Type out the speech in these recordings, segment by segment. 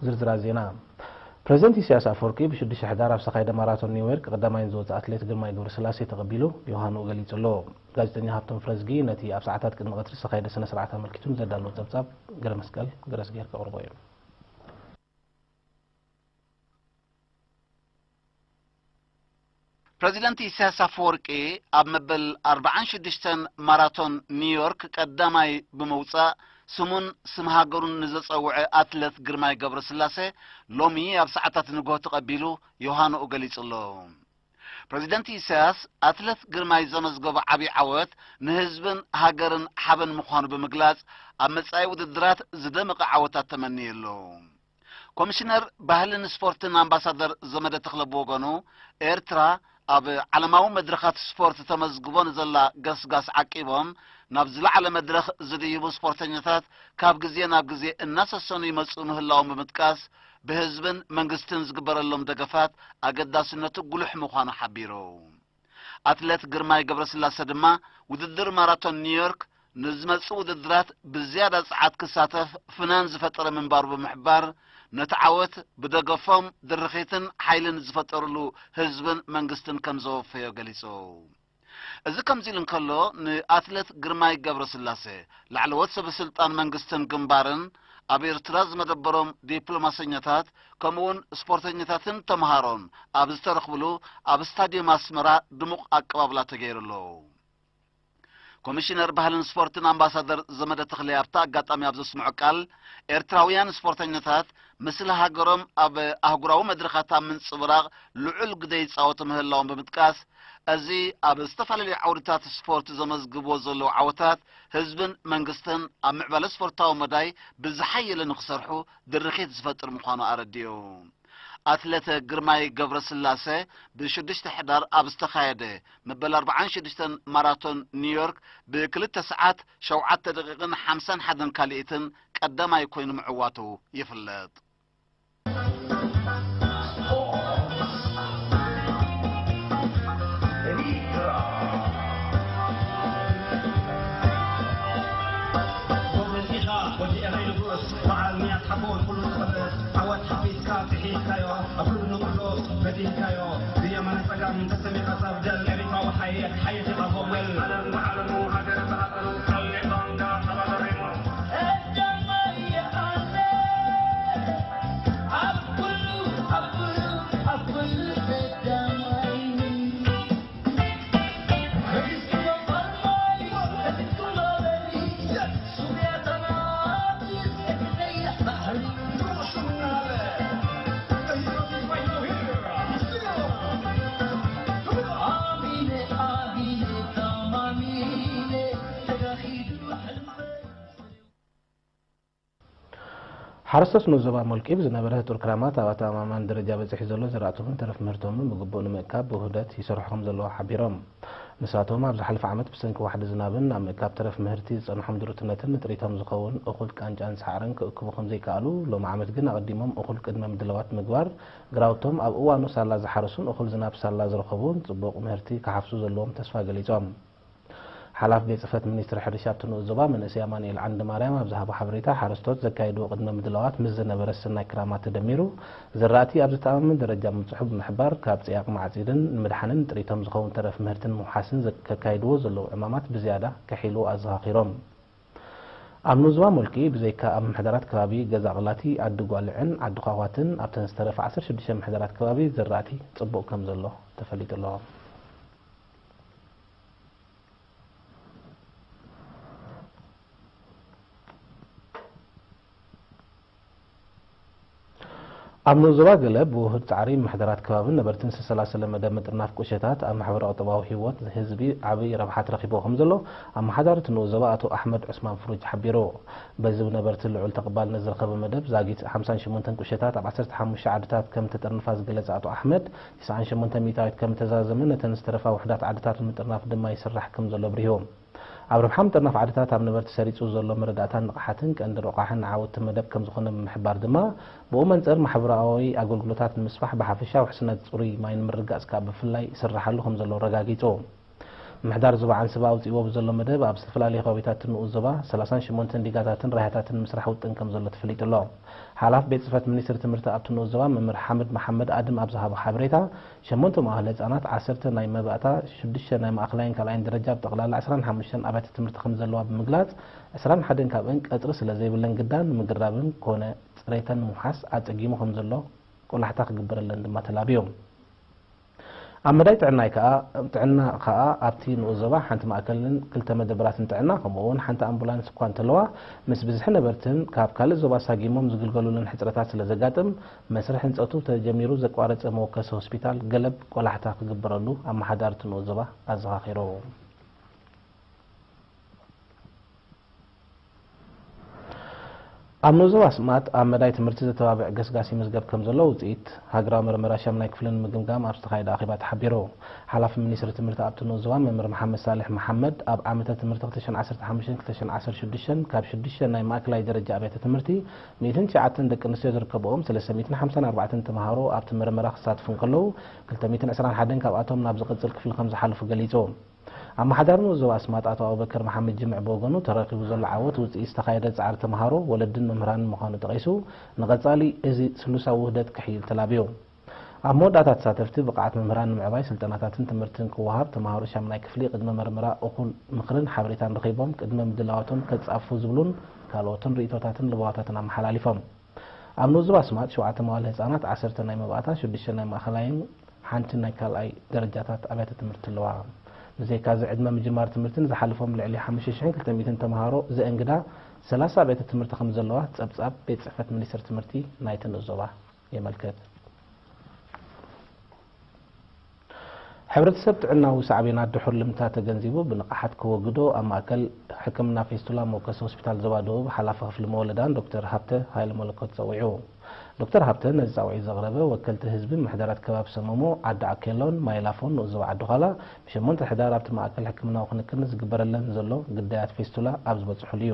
ዝርዝራት ዜና። ፕረዚደንት ኢሳያስ ኣፈወርቂ ብሽዱሽተ ሕዳር ኣብ ዝተኻየደ ማራቶን ኒውዮርክ ቀዳማይን ዝወጸ ኣትሌት ግርማይ ገብረስላሴ ተቐቢሉ ዮሃንኡ ገሊጹ ኣሎ። ጋዜጠኛ ሃብቶም ፍረዝጊ ነቲ ኣብ ሰዓታት ቅድሚ ቀትሪ ዝተኻየደ ስነ ስርዓት ኣመልኪቱ ንዘዳለዎ ጸብጻብ ገለ መስቀል ገረስ ጌር ከቕርቦ እዩ። ፕረዚደንት ኢሳያስ ኣፈወርቂ ኣብ መበል ኣርባዓን ሽዱሽተን ማራቶን ኒውዮርክ ቀዳማይ ብምውጻእ ስሙን ስም ሃገሩን ንዘጸውዐ ኣትለት ግርማይ ገብረስላሴ ሎሚ ኣብ ሰዓታት ንግሆ ተቐቢሉ ዮሃንኡ ገሊጹ ኣሎ። ፕረዚደንት ኢሳያስ ኣትለት ግርማይ ዘመዝገቦ ዓቢ ዓወት ንህዝብን ሃገርን ሓበን ምዃኑ ብምግላጽ ኣብ መጻኢ ውድድራት ዝደመቐ ዓወታት ተመንዩ ኣሎ። ኮሚሽነር ባህልን ስፖርትን ኣምባሳደር ዘመደ ተኽለ ብወገኑ ኤርትራ ኣብ ዓለማዊ መድረኻት ስፖርት ተመዝግቦ ንዘላ ገስጋስ ዓቂቦም ናብ ዝለዓለ መድረኽ ዝድይቡ ስፖርተኛታት ካብ ግዜ ናብ ግዜ እናሰሰኑ ይመጽኡ ምህላዎም ብምጥቃስ ብህዝብን መንግስትን ዝግበረሎም ደገፋት ኣገዳስነቱ ጉሉሕ ምዃኑ ሓቢሩ። ኣትለት ግርማይ ገብረስላሰ ድማ ውድድር ማራቶን ኒውዮርክ ንዝመጽእ ውድድራት ብዝያዳ ጸዓት ክሳተፍ ፍናን ዝፈጠረ ምንባሩ ብምሕባር ነቲ ዓወት ብደገፎም ድርኺትን ሓይልን ዝፈጠርሉ ህዝብን መንግስትን ከም ዘወፈዮ ገሊጹ። እዚ ከምዚ ኢሉ እንከሎ ንኣትለት ግርማይ ገብረስላሴ ላዕለዎት ሰበ ስልጣን መንግስትን ግንባርን ኣብ ኤርትራ ዝመደበሮም ዲፕሎማሰኛታት ከምኡውን ስፖርተኛታትን ተምሃሮን ኣብ ዝተረኽብሉ ኣብ ስታድየም ኣስመራ ድሙቕ ኣቀባብላ ተገይሩ ኣሎ። ኮሚሽነር ባህልን ስፖርትን ኣምባሳደር ዘመደ ተኽለ ኣብቲ ኣጋጣሚ ኣብ ዘስምዖ ቃል ኤርትራውያን ስፖርተኛታት ምስሊ ሃገሮም ኣብ ኣህጉራዊ መድረኻት ኣብ ምንጽብራቕ ልዑል ግደ ይጻወቱ ምህላዎም ብምጥቃስ እዚ ኣብ ዝተፈላለዩ ዓውድታት ስፖርት ዘመዝግብዎ ዘለዉ ዓወታት ህዝብን መንግስትን ኣብ ምዕባለ ስፖርታዊ መዳይ ብዝሓየለ ንክሰርሑ ድርኺት ዝፈጥር ምዃኑ ኣረዲኡ። ኣትሌት ግርማይ ገብረስላሰ ብሽዱሽተ ሕዳር ኣብ ዝተኻየደ መበል ኣርባዓን ሽዱሽተን ማራቶን ኒውዮርክ ብክልተ ሰዓት ሸውዓተ ደቂቕን ሓምሳን ሓደን ካልኢትን ቀዳማይ ኮይኑ ምዕዋቱ ይፍለጥ። ሓረስቶት ንኡስ ዞባ ሞልቂ ብዝነበረ ህጡር ክራማት ኣብ ኣተኣማማኒ ደረጃ በጺሑ ዘሎ ዝራእቶምን ተረፍ ምህርቶምን ብግቡእ ንምእካብ ብውህደት ይሰርሑ ከም ዘለዉ ሓቢሮም። ንሳቶም ኣብ ዝሓለፈ ዓመት ብሰንኪ ዋሕዲ ዝናብን ኣብ ምእካብ ተረፍ ምህርቲ ዝጸንሖም ድሩትነትን ንጥሪቶም ዝኸውን እኹል ቃንጫን ሳዕርን ክእክቡ ከም ዘይከኣሉ፣ ሎሚ ዓመት ግን ኣቐዲሞም እኹል ቅድመ ምድላዋት ምግባር፣ ግራውቶም ኣብ እዋኑ ሳላ ዝሓረሱን እኹል ዝናብ ሳላ ዝረኸቡን ጽቡቕ ምህርቲ ክሓፍሱ ዘለዎም ተስፋ ገሊጾም። ሓላፊ ቤት ጽሕፈት ሚኒስትሪ ሕርሻ ኣብቲ ንኡስ ዞባ መንእሰይ ኣማኑኤል ዓንድማርያም ኣብ ዝሃቦ ሓበሬታ፣ ሓረስቶት ዘካየድዎ ቅድመ ምድላዋት ምስ ዝነበረ ሰናይ ክራማት ተደሚሩ፣ ዝራእቲ ኣብ ዝተኣማመን ደረጃ ምብጽሑ ብምሕባር፣ ካብ ጽያቕ ማዕጺድን ንምድሓንን ጥሪቶም ዝኸውን ተረፍ ምህርትን ንምውሓስን ዘ-፣ ከካይድዎ ዘለዉ ዕማማት ብዝያዳ ከሒሉ ኣዘኻኺሮም። ኣብ ንኡስ ዞባ ሞልቂ ብዘይካ ኣብ ምሕደራት ከባቢ ገዛ ቕላቲ፣ ዓዲ ጓልዕን ዓዲ ኳኳትን ኣብተን ዝተረፋ ዓሰርተ ሽዱሽተ ምሕደራት ከባቢ ዝራእቲ ጽቡቕ ከም ዘሎ ተፈሊጡ ኣሎ። ኣብ ንኡስ ዞባ ገለ ብውሁድ ጻዕሪ ምሕደራት ከባብን ነበርትን ዝተሰላሰለ መደብ ምጥርናፍ ቁሸታት ኣብ ማሕበረ ቁጠባዊ ህይወት ህዝቢ ዓቢ ረብሓ ተረኺብዎ ከም ዘሎ ኣመሓዳሪ እቲ ንኡስ ዞባ ኣቶ ኣሕመድ ዑስማን ፍሩጅ ሓቢሩ። በዚ ብነበርቲ ልዑል ተቐባልነት ዝረኸበ መደብ ዛጊት ሓምሳን ሸሞንተን ቁሸታት ኣብ ዓሰርተ ሓሙሽተ ዓድታት ከም ተጠርንፋ ዝገለጸ ኣቶ ኣሕመድ፣ ተስዓን ሸሞንተን ሚእታዊት ከም ተዛዘመ ነተን ዝተረፋ ውሑዳት ዓድታት ንምጥርናፍ ድማ ይስራሕ ከም ዘሎ ኣብሪሁ። ኣብ ረብሓ ምጥርናፍ ዓድታት ኣብ ነበርቲ ሰሪጹ ዘሎ መረዳእታን ንቕሓትን ቀንዲ ረቋሕን ንዓወት እቲ መደብ ከም ዝኾነ ብምሕባር ድማ፣ ብኡ መንጽር ማሕበራዊ ኣገልግሎታት ንምስፋሕ ብሓፈሻ ውሕስነት ጽሩይ ማይ ንምርግጋጽ ከኣ ብፍላይ ይስርሓሉ ከም ዘሎ ኣረጋጊጹ። ምሕዳር ዞባ ዓንሰባ ኣውጺእዎ ብዘሎ መደብ፣ ኣብ ዝተፈላለዩ ከባቢታት እቲ ንኡስ ዞባ ሰላሳን ሸሞንተን ዲጋታትን ራያታትን ንምስራሕ ውጥን ከም ዘሎ ተፈሊጡ ኣሎ። ሓላፊ ቤት ጽሕፈት ሚኒስትሪ ትምህርቲ ኣብቲ ንኡስ ዞባ መምህር ሓምድ መሓመድ ኣድም ኣብ ዝሃቦ ሓበሬታ፣ ሸሞንተ መዋእለ ህጻናት፣ ዓሰርተ ናይ መባእታ፣ ሽዱሽተ ናይ ማእኸላይን ካልኣይን ደረጃ፣ ብጠቕላላ ዕስራን ሓሙሽተን ኣብያተ ትምህርቲ ከም ዘለዋ ብምግላጽ፣ ዕስራን ሓደን ካብአን ቀጽሪ ስለ ዘይብለን ግዳ ንምግራብን ኮነ ጽሬተን ንምውሓስ ኣጸጊሙ ከም ዘሎ ቆላሕታ ክግበረለን ድማ ተላብዮም። ኣብ መዳይ ጥዕናይ ከኣ፣ ጥዕና ከኣ ኣብቲ ንኡስ ዞባ ሓንቲ ማእከልን ክልተ መደበራትን ጥዕና፣ ከምኡ እውን ሓንቲ ኣምቡላንስ እኳ እንተለዋ፣ ምስ ብዝሒ ነበርትን ካብ ካልእ ዞባ ሳጊሞም ዝግልገሉለን ሕጽረታት ስለ ዘጋጥም፣ መስርሕ ህንጸቱ ተጀሚሩ ዘቋረጸ መወከሲ ሆስፒታል ገለብ ቆላሕታ ክግበረሉ ኣመሓዳርቲ ንኡስ ዞባ ኣዘኻኺሩ። ኣብ ንኡስ ዞባ ኣስማጥ ኣብ መዳይ ትምህርቲ ዘተባብዕ ገስጋሲ መዝገብ ከም ዘሎ ውጽኢት ሃገራዊ መርመራ ሻምናይ ክፍሊ ንምግምጋም ኣብ ዝተኻየደ ኣኼባ ተሓቢሩ። ሓላፊ ሚኒስትሪ ትምህርቲ ኣብቲ ንኡስ ዞባ መምህር መሓመድ ሳልሕ መሓመድ፣ ኣብ ዓመተ ትምህርቲ ክልተ ሽሕን ዓሰርተ ሓሙሽተን ክልተ ሽሕን ዓሰርተ ሽዱሽተን ካብ ሽዱሽተ ናይ ማእከላይ ደረጃ ኣብያተ ትምህርቲ ሚእትን ትሽዓተን ደቂ ኣንስትዮ ዝርከብኦም ሰለስተ ሚእትን ሓምሳን ኣርባዕተን ተምሃሮ ኣብቲ መርመራ ክሳትፉ እንከለዉ፣ ክልተ ሚእትን ዕስራን ሓደን ካብኣቶም ናብ ዝቕጽል ክፍሊ ከም ዝሓለፉ ገሊጹ። ኣመሓዳሪ ንኡስ ዞባ ኣስማጥ ኣቶ ኣቡበከር መሓመድ ጅምዕ ብወገኑ፣ ተረኺቡ ዘሎ ዓወት ውጽኢት ዝተኻየደ ጻዕሪ ተምሃሮ፣ ወለድን መምህራንን ምዃኑ ጠቒሱ፣ ንቐጻሊ እዚ ስሉሳዊ ውህደት ክሕይል ተላብዩ። ኣብ መወዳእታ፣ ተሳተፍቲ ብቕዓት መምህራን ንምዕባይ ስልጠናታትን ትምህርትን ክወሃብ፣ ተምሃሮ ሻምናይ ክፍሊ ቅድመ መርመራ እኹል ምኽርን ሓበሬታን ረኺቦም ቅድመ ምድላዋቶም ከጻፉ ዝብሉን ካልኦትን ርእይቶታትን ለበዋታትን ኣመሓላሊፎም። ኣብ ንኡስ ዞባ ኣስማጥ ሸውዓተ መዋእለ ህጻናት፣ ዓሰርተ ናይ መባእታ፣ ሽዱሽተ ናይ ማእኸላይን ሓንቲ ናይ ካልኣይ ደረጃታት ኣብያተ ትምህርቲ ኣለዋ። ብዘይካዚ፣ ዕድመ ምጅማር ትምህርቲ ንዝሓለፎም ልዕሊ ሓሙሽተ ሽሕን ክልተ ሚእትን ተምሃሮ ዘእንግዳ ሰላሳ ኣብያተ ትምህርቲ ከም ዘለዋ ጸብጻብ ቤት ጽሕፈት ሚኒስትሪ ትምህርቲ ናይቲ ንኡስ ዞባ የመልክት። ሕብረተሰብ ጥዕናዊ ሳዕቤናት ድሑር ልምድታት ተገንዚቡ ብንቕሓት ከወግዶ ኣብ ማእከል ሕክምና ፌስቱላ መወከሲ ሆስፒታል ዞባ ደቡብ ሓላፊ ክፍሊ መወለዳን ዶክተር ሃብተ ሃይለመለኮት ጸዊዑ። ዶክተር ሃብተ ነዚ ጻውዒት ዘቕረበ፣ ወከልቲ ህዝቢ ምሕደራት ከባቢ ሰመሞ፣ ዓዲ ኣኬሎን ማይላፎን ንኡስ ዞባ ዓዲ ዃላ፣ ብሸሞንተ ሕዳር ኣብቲ ማእከል ሕክምናዊ ክንክን ዝግበረለን ዘሎ ግዳያት ፌስቱላ ኣብ ዝበጽሑሉ እዩ።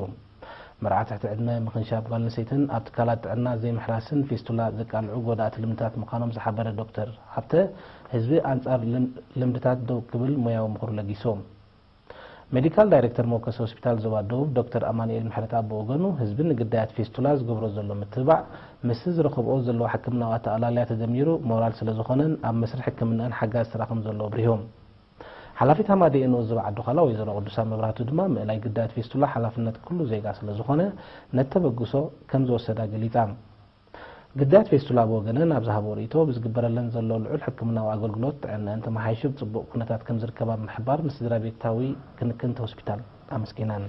መርዓ ትሕቲ ዕድመ፣ ምኽንሻብ ጓል ኣንስተይትን ኣብ ትካላት ጥዕና ዘይምሕራስን ፌስቱላ ዘቃልዑ ጎዳእቲ ልምድታት ምዃኖም ዝሓበረ ዶክተር ሃብተ፣ ህዝቢ ኣንጻር ልም-፣ ልምድታት ደው ክብል ሞያዊ ምኽሩ ለጊሱ። ሜዲካል ዳይሬክተር መወከሲ ሆስፒታል ዞባ ደቡብ ዶክተር ኣማኑኤል ምሕረተኣብ ብወገኑ፣ ህዝቢ ንግዳያት ፌስቱላ ዝገብሮ ዘሎ ምትብባዕ ምስቲ ዝረኸብኦ ዘለዋ ሕክምናዊ ኣተኣላልያ ተደሚሩ ሞራል ስለ ዝኾነን ኣብ መስርሕ ሕክምናኣን ሓጋዚ ተራ ከም ዘሎ ኣብሪሁ። ሓላፊት ሃማደኤ ንኡስ ዞባ ዓዲ ዃላ ወይዘሮ ቅዱሳ መብራህቱ ድማ፣ ምእላይ ግዳያት ፌስቱላ ሓላፍነት ኩሉ ዜጋ ስለ ዝኾነ፣ ነቲ ተበግሶ ከም ዝወሰዳ ገሊጻ። ግዳያት ፌስቱላ ብወገነን ኣብ ዝሃቦ ርእይቶ፣ ብዝግበረለን ዘሎ ልዑል ሕክምናዊ ኣገልግሎት ጥዕነአን ተመሓይሹ ኣብ ጽቡቕ ኩነታት ከም ዝርከባ ብምሕባር፣ ንስድራ ቤታዊ ክንክንቲ ሆስፒታል ኣመስጊነን።